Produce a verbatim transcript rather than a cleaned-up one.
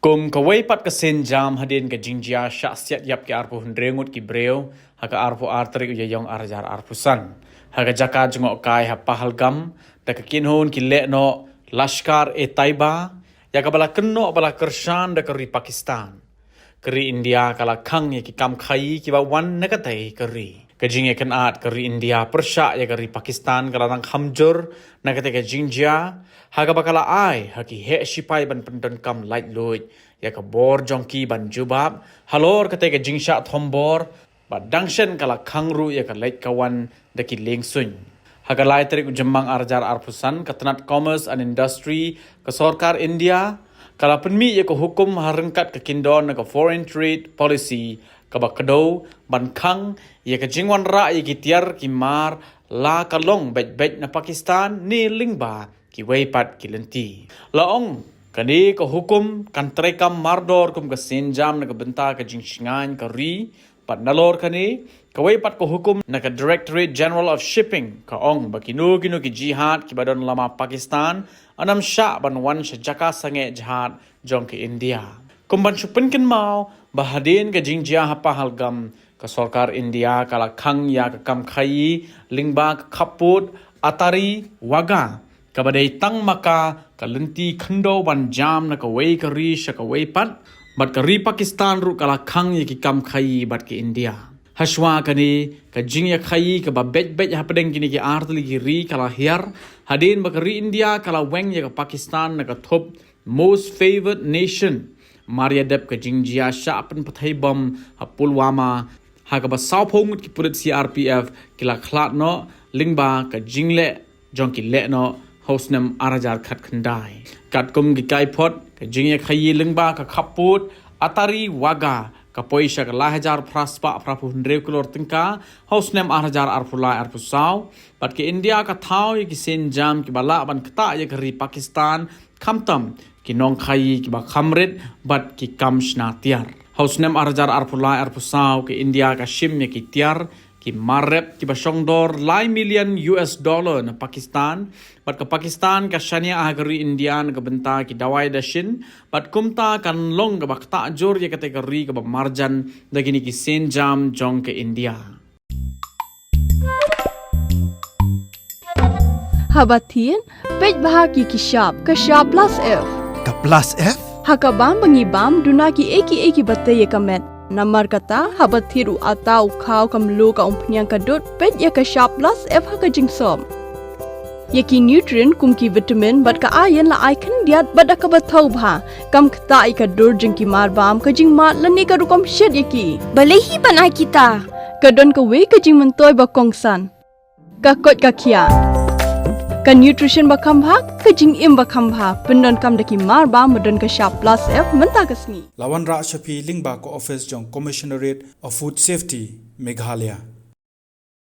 Kum kawei pat ka sienjam hadien ka jingjia shah siat ïap ki arphew hynriew ngut ki briew ha ka arphew ar tarik u Ïaïong ar hajar arphew san ha ka jaka jngohkai ha Pahalgam da ka kynhun ki lehnoh Lashkar-e-Taiba, ïa kaba la kynnoh ba la kyrshan da ka ri Pakistan. Ka ri India ka la khang ïa ki kam khaïi kiba wan na katei ka ri. Ka jingïakynad ka ri India pyrshah ïa ka ri Pakistan ka la nang kham jur na katei ka jingjia, ha kaba ka la ai ha ki heh shipai ban pyndonkam laitluid ïa ka bor jong ki ban jubab halor katei ka jingshah thombor, bad dang shen ka la khang ruh ïa ka leit ka wan da ki liengsuiñ. Ha ka lai tarik u Jymmang ar hajar arphew san, ka tnat Commerce and Industry ka sorkar India ka la pynmih ïa ka hukum ha ryngkat ka kyndon na ka Foreign Trade Policy kaba kdew ban khang ïa ka jingwanrah ïa ki tiar ki mar, la ka long beit beit na Pakistan ne lyngba kiwei pat ki lynti. La ong, kane ka hukum kan treikam mardor kum ka sienjam na ka bynta ka jingshngaiñ ka ri, bad nalor kane, kawei pat ka hukum na ka Directorate General of Shipping ka ong ba kino kino ki jihad kiba don lama Pakistan yn ym shah ban wan sha jaka sangeh jihad jong ka India. Kum ban shu pynkynmaw ba hadien ka jingjia ha Pahalgam, ka sorkar India ka la khang ïa ka kam khaïi lyngba ka khappud Attari Wagah, kaba dei tang ma ka ka lynti khyndew ban jam na kawei ka ri sha kawei pat, bad ka ri Pakistan ruh ka la khang ïa ki kam khaïi bad ka India. Hashwa kane, ka jingïakhaïi kaba beit beit hapdeng kine ki ar tylli ki ri ka la hiar hadien ba ka ri India ka la weng ïa ka Pakistan na ka thup Most Favoured Nation, mar ïa dep ka jingjia shah pynpyrthei bom ha Pulwama, ha kaba sawphew ngut ki pulit C R P F ki la khlad noh lyngba ka jingleh jong ki lehnoh ha u snem ar hajar khatkhyndai. Katkum ki kaiphod, ka jingïakhaïi lyngba ka khappud Attari Wagah ka poi sha ka lai hajar phra spah phraphew hynriew klur tyngka ha u snem ar hajar arphew lai arphew saw, bad ka India ka thaw ïa ki sienjam kiba lah ban ktah ïa ka ri Pakistan, khamtam ki nongkhaïi kiba kham rit bad ki kam shna tiar. Ha u snem ar hajar arphew lai arphew saw, ka India ka shim ïa ki tiar ki mar rep kiba shongdor lai million U S dollar na Pakistan, bad ka Pakistan ka shaniah ha ka ri India na ka bynta ki dawai dashin, bad kumta kan long kaba ktah jur ïa katei ka ri kaba marjan da kine ki sienjam jong ka India. Haba thied, peit bha ki ki shap, ka shap plus F. Ka plus F? Ha ka bam ba ngi bam, duna ki ei ki ei kiba tei ïa ka met. Namar kata, haba thied u atta u khaw, ka mluh, ka umphniang, ka dud, peit ïa ka shap plus F ha ka jingsop. Ïa ki nutrient kum ki vitamin bad ka iron la ai khyndiat bad da kaba thaw bha. Kam ktah ïa ka dur jong ki mar bam, ka jingmad lane ka rukom shet ïa ki. Balei hi ban ai kita? Ka don kawei ka jingmyntoi ba kongsan. Ka koit ka khiah. Ka nutrition ba kham bha, ka jingim ba kham bha. Pyndonkam da ki mar bam ba don ka shap plus F mynta ka sngi. La wanrah sha phi lyngba ka office jong Commissionerate of Food Safety, Meghalaya.